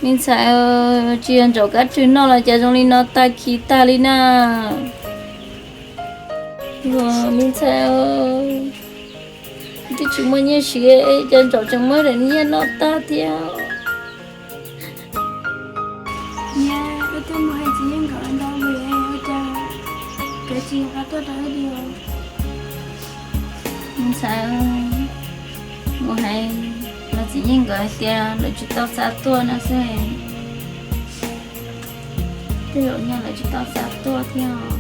Me ntxhais, tsis yog ntsaum kab rwg noj los cas zoo li no tag kis tag li na. Me ntxhais, twb tsis muaj nyiaj siv, cas ntsaum tseem muab daim nyiaj noj tag thiab. Niam, wb twb mus hais txiv Yeej nkawd ntau lawm, ua cas nkawd tsis rov qab tuaj rau wb li os? Me ntxhais, mus hais los txiv Yeej nkawd hais tias lawv tsis tau xa tuaj no xwb. Tej zaum nyaj lawv tsis tau xa tuaj thiab.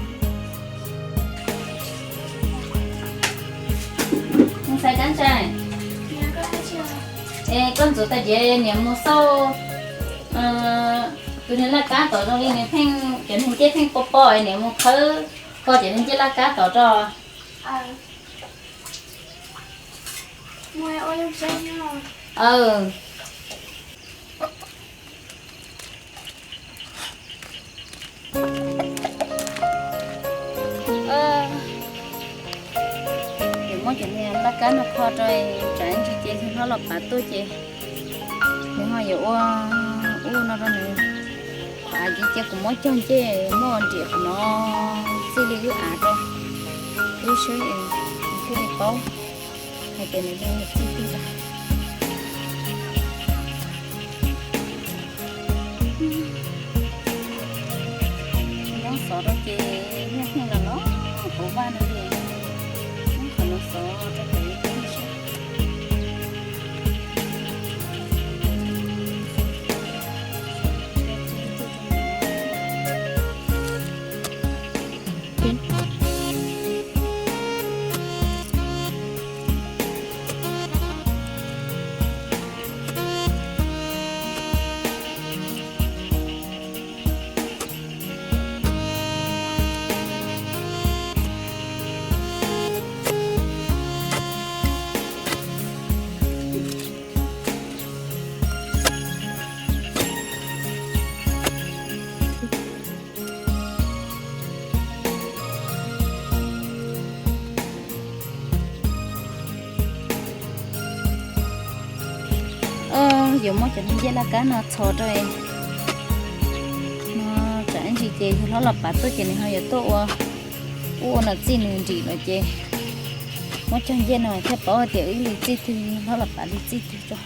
Me ntxhais Kab Ntsais, es koj ntxuav tag ces niam mus xauj tus niag laj kab tom zoo li nws pheej, cov niag ncej pheej pob pob es niam mus khawb kho cov niag ncej laj kab tom rau. Yuav muab cov niag laj kab no kho rau, tsam ib ntsis ces hlob los pav tuaj ces nws ho yuav ua ub no rau nws. Pav ces cia kuv muab cog ncej muaj nriam qhov no txij li wb av rau, wb seb thiaj li paub hais tias nws li txij twg tas. Nyob xov rau ces niaj hnub los los hauv vaj no li, nyob qhov no xov rau pem teb sab. Yuav muab cov niag ncej laj kab no txhos rau no, tsam ib ntsis ces yog hlob los pav tuaj ces nws ho yuav tuaj ua ub ua no txij nws nrim lawm ces muab cog ncej no thiaj paub hais tias wb li txij twg, hlob los pav li txij twg tso.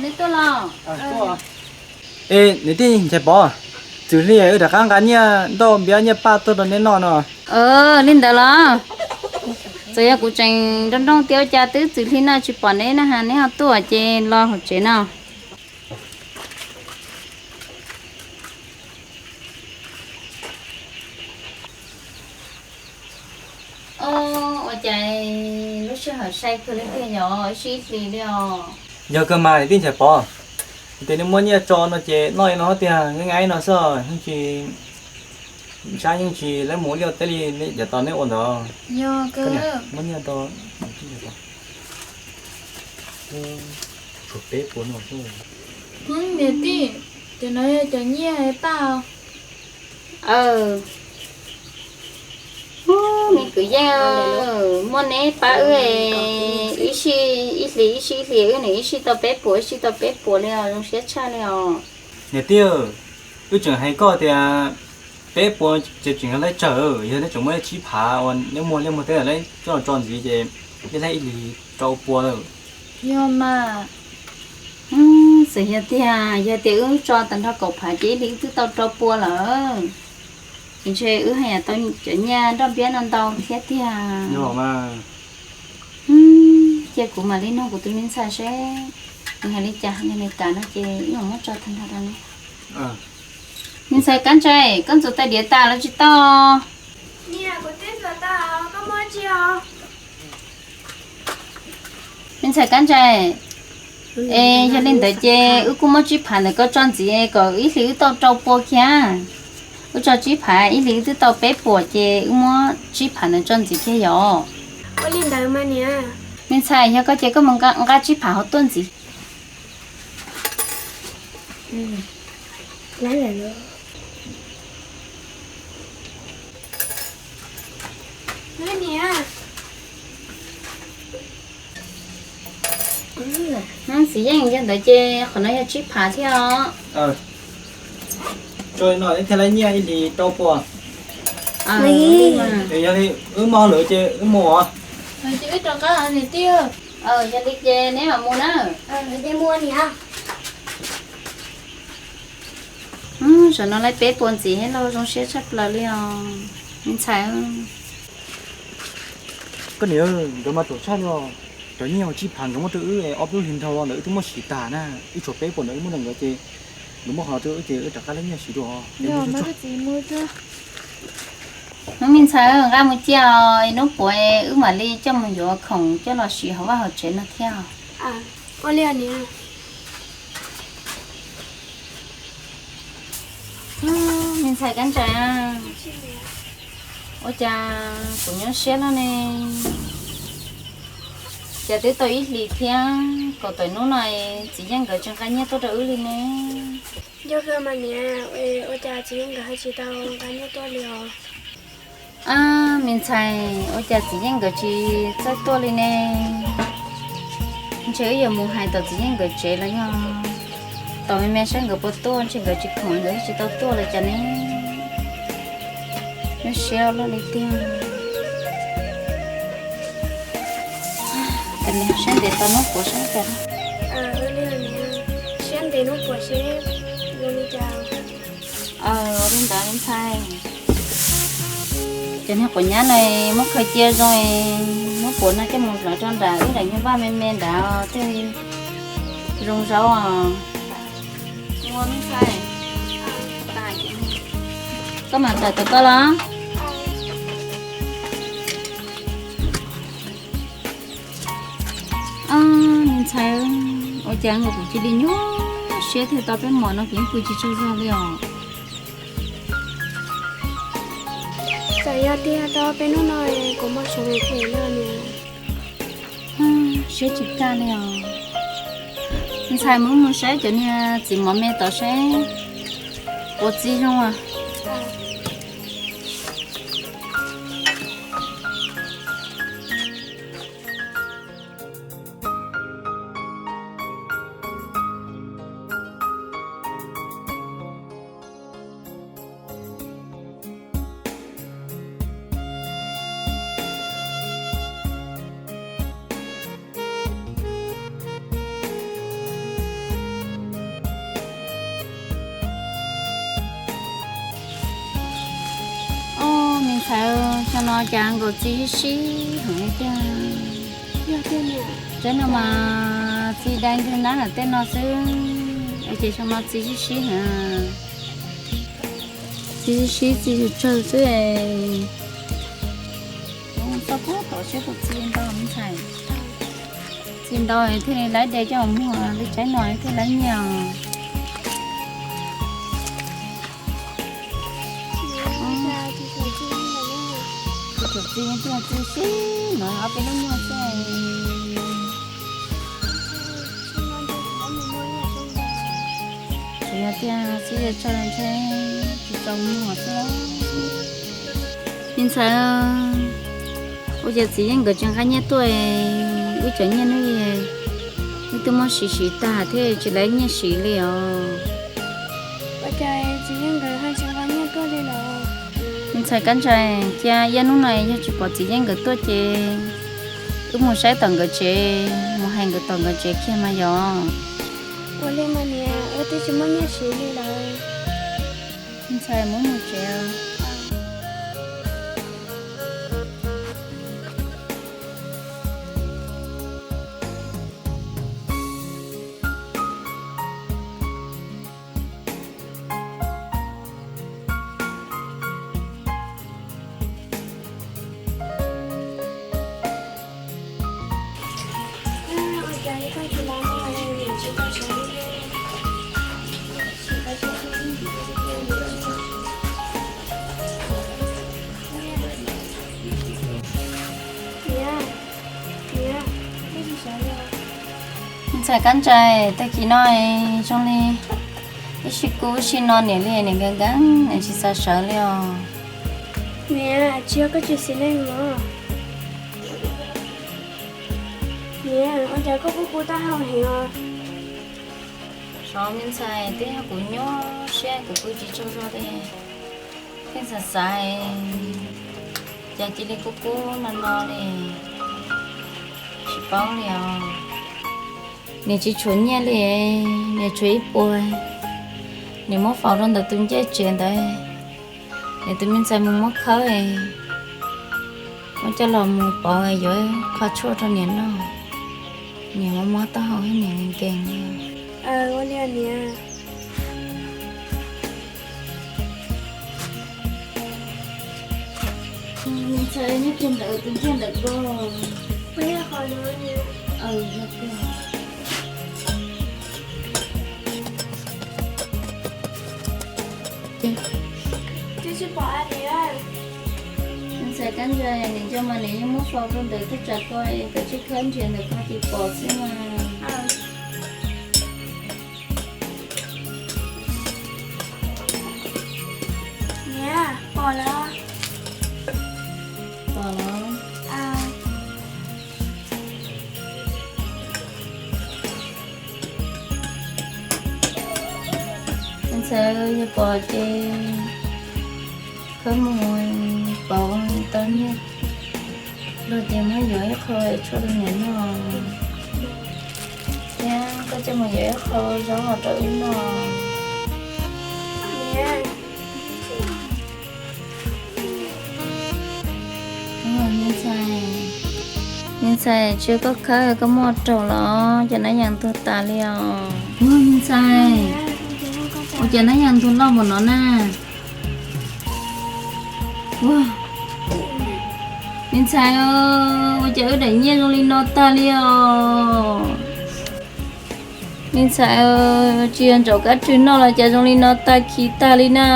Neb tuaj los? Es niam tij Nchaiv Pov, Txwm Hli wb rov qab nqa nyiaj ntau npiab nyiaj paj tuaj rau neb noj no. Li ntawd los? Txawm yog kuv tseem nroo nroo tias ua cas twb Txwm Hli no tsis pom neb na has neb ho tuaj ces los hauv tsev no. Ua cas lub sij hawm sai kawg li tiag, yog ib sij hli li os. Yog kawg mas niam tij Nchaiv Pov, tias neb muab nyiaj tso no ces noj li no tiag, nqaij nqaij no xwb, yeej tsis, sab yeej tsis laib mus liaj teb li yav tod neb ua ntawd. Muab nyiaj rau peb puas no xwb. Niam tij, cov no yog cov nyiaj paj. Me kwv yeej, muaj neb pab wb, ib sij ib hlis ib sij ib hlis wb nws ib sij tau peb puas ib sij tau peb puas li os, zoo siab tshaj li os. Niam tij, wb tseem hais koj tias peb puas ces tseem yog laib tsawg, yog neb tseem muaj tsib phav uas neb muag liaj muag teb laib coj tso ntxiv ces neb laib ib hlis rau pua lawm. Yog mas. Xwm yog tiag, yog tias wb tso tag nrho kaum phav ces ib hlis wb twb tau rau pua lawm. Ces ntshe wb haj yam tau cov nyiaj nroj npiab no ntau thiab tiag. Cia kuv mam li nug kuv tus me ntxhais seb nws hais li cas, yog nws kam no ces wb mam muab tso tag nrho rau nws. Me ntxhais Kab Ntsais, koj ntxuav tais diav tas los tsis tau? Me ntxhais Kab Ntsais, es yog li ntawd ces wb kuj muab tsib phav ntawm koj tso ntxiv kom ib hlis wb tau rau pua kiag. Wb tso tsib phav ib hlis wb twb tau peb puas ces wb muab tsib phav ntawd tso ntxiv kiag yom. Me ntxhais, yog koj ces koj mus nqa tsib phav hauv tuaj ntxiv. Txiv Yeej, yog ntawd ces qhov no yog tsib phav thiab os. Tso no thiaj li nyiaj ib hlis rau puas. Yog li wb mob lawm ces wb mus os. Yog li ces neb mam mus na. Zaum no lawv peb puas ntxiv thiab lauj, zoo siab tshaj plaws li os me ntxhais. Koj niam, nkawd mas ruam tshaj li os. Cov nyiaj tsib phav nkawd muab rau wb ob peb lub hlis dhau los ntawd wb twb muab siv tag na. Wb tshuav peb puas ntawd wb muab rau nkawd ces nkawd muab qhov no rau wb ces wb rov qab lawv nyiaj siv dua. Hnub me ntxhais, nqa mus cia os, hnub puav wb mam li coj mus yuav khoom coj los siv hauv vaj hauv tsev no thiab. Me ntxhais Kab Ntsais, ua cas kuv nyuaj siab loj ne? Cas twb tau ib hlis thiab, kaum tawm hnub no txiv Yeej nkawd tsis nqa nyiaj tuaj rau wb li ne. Yog kawg mas niam, ua cas txiv Yeej nkawd ho tsis tau nqa nyiaj tuaj li os? Me ntxhais, ua cas txiv Yeej nkawd tsis txawj tuaj li ne? Ntshe wb yuav mus hais tom txiv Yeej nkawd tsev los yog tom me me saib nkawd puas tuaj, ntshe nkawd tsis khoom nkawd tsis tau tuaj los cas ne. Nyuaj siab loj li tiag. Saib ntev tau hnub puav saib cas. Siab ntev hnub puav seb zoo li cas. Ua li ntawd ntxhais, cov niag quav nyab no muab khaws cia zoo, hnub puav no coj mus hlawv rau nram wb daim nyuag vaj me me nrad thiaj li zoo zaub os. Ua me ntxhais, koj mam tawm tau koj los. Me ntxhais, ua cas nkaus kuv cia li nyuaj siab thiab, tau peb mos no kuv yeej pw tsis tsaug zog li os. Txawm yog tiag tau peb hnub no kuv mob sawv phem li niam. Siab tsis kaj li os. Ntxhais, mus mus saib cov niag txiv mov me tod seb puas txi zoo as. Ob, me ntxhais, xyoo no cas nkaus txiv sib sib heev li tiag. Tsaib no mas txiv dai ntug nab nram tej no xwb, ua ces xyoo no txiv sib sib heev. Txiv sib sib, txiv tsawg tsawg xwb. Txoj pub tom siab tus txiv ntau me ntxhais. Txiv ntau thiaj li laib de coj mus muag li tsaib no thiaj laib nyiaj os. Txiv txiv txiv sib no ob peb lub nyuag xwb. Tsuas yog tias txiv tsawg ntshe tsis tau muag xwb. Me ntxhais, ua cas txiv yeej nkawd tsis nqa nyiaj tuaj, wb cov nyiaj hnub wb twb muab siv siv tag thiab tsis laib nyiaj siv li os. Ua cas txiv yeej nkawd ho tsis nqa nyiaj tuaj li los? Me ntxhais Kab Ntsais, cia ib hnub no yog tsis pom txiv yeej nkawd tuaj ces wb mus saib tom nkawd tsev, mus hais nkawd tom nkawd tsev kiag mas yog. Ua li mas niam, wb twb tsis muaj nyiaj siv li lawm. Me ntxhais, mus mus tsev. Me ntxhais Kab Ntsais, tag kis no zoo li Ib sij kuv ib sij no niam li niam nkees nkees, niam tsis xav sawv li os. Niam, tsis yog koj tsis xis neej los? Niam, ua cas koj kuj kub taub hau heev os? Xyov me ntxhais, twb yog kuv nyuaj siab kuv pw tsis tsaug zog li. Pheej xav xav, cas cia li kub kub no no li, tsis paub li os. Niam tsis tshuav nyiaj li, niam tshuav ib puas, niam muab faus rau ntawm tus ncej tsev ntawd. Niam tus me ntxhais mus muab khawb, muab coj los mus pauv yuav qho tshuaj rau niam noj. Niam mob mob taub hau thiab niam nkees nkees. Ua li niam. Me ntxhais, nyob kiag ntawm tus ncej ntawm ko. Me ntxhais, kab ntsa niam nco mas niam yeej muab faus rau ntawm thaj tsam ko, koj cia li khawb nrhiav ntawm ko ces pom xwb mas. Niam, pom lawm. Pom los? Me ntxhais, yog pom ces koj mus pauv tau nyiaj los ces muab yuav ib qho tshuaj rau niam noj. Thiab koj coj mus yuav ib qho zaub los rau wb noj. Me ntxhais, me ntxhais, tsis yog koj khawb, koj muab raug los cov nab yas ntuag tas li os. Me ntxhais, ua cas nab yas ntuag loj npaum no na? Me ntxhais, ua cas wb daim nyiaj zoo li no tag li os? Me ntxhais, tsis yog ntsaum kab rwg noj los cas zoo li no tag khiv tag li na?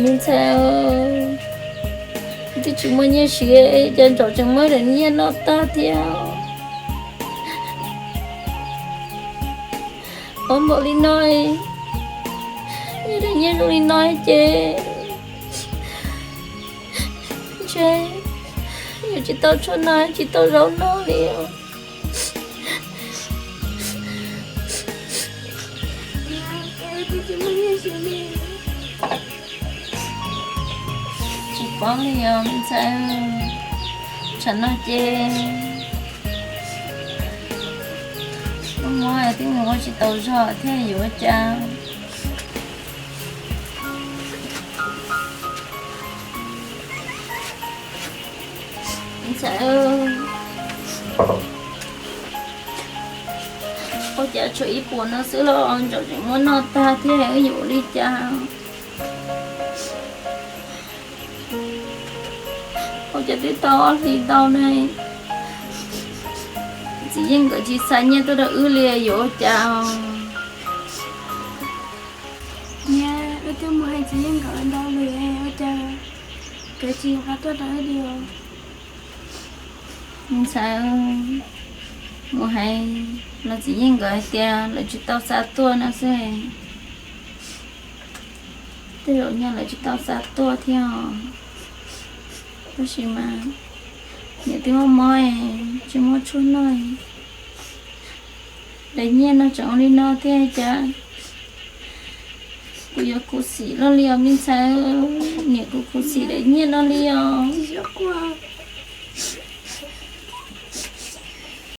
Me ntxhais, twb tsis muaj nyiaj siv cas ntsaum tseem muab daim nyiaj noj tag thiab. Ua npaum li no, yog daim nyiaj zoo li no ces ntshe yuav tsis tau tshuaj noj, tsis tau zaub noj li os. Tsis paub li os me ntxhais, tsam no ces muaj mob twb mus ua tsis tau zog thiab yuav ua cas. Me ntxhais, ua cas tshuav ib puas no xwb los ntsaum tseem muab noj tag thiab, wb yuav ua li cas? Ua cas twb tau ob hlis ntau no, txiv Yeej nkawd tsis xa nyiaj tuaj rau wb li, yuav ua cas? Niam, wb twb mus hais txiv Yeej nkawd ntau lawm, ua cas nkawd tsis xa tuaj rau wb li os? Me ntxhais, mus hais los txiv Yeej nkawd hais tias lawv tsis tau xa tuaj no xwb. Tej zaum nyaj lawv tsis tau xa tuaj thiab os. Tab sis mas niam twb mob mob, tsis muaj tshuaj noj. Daim nyiaj no tseem ua li no thiab cas kuv yuav khuv xim luaj li os me ntxhais. Niam kuv khuv xim daim nyiaj no li os.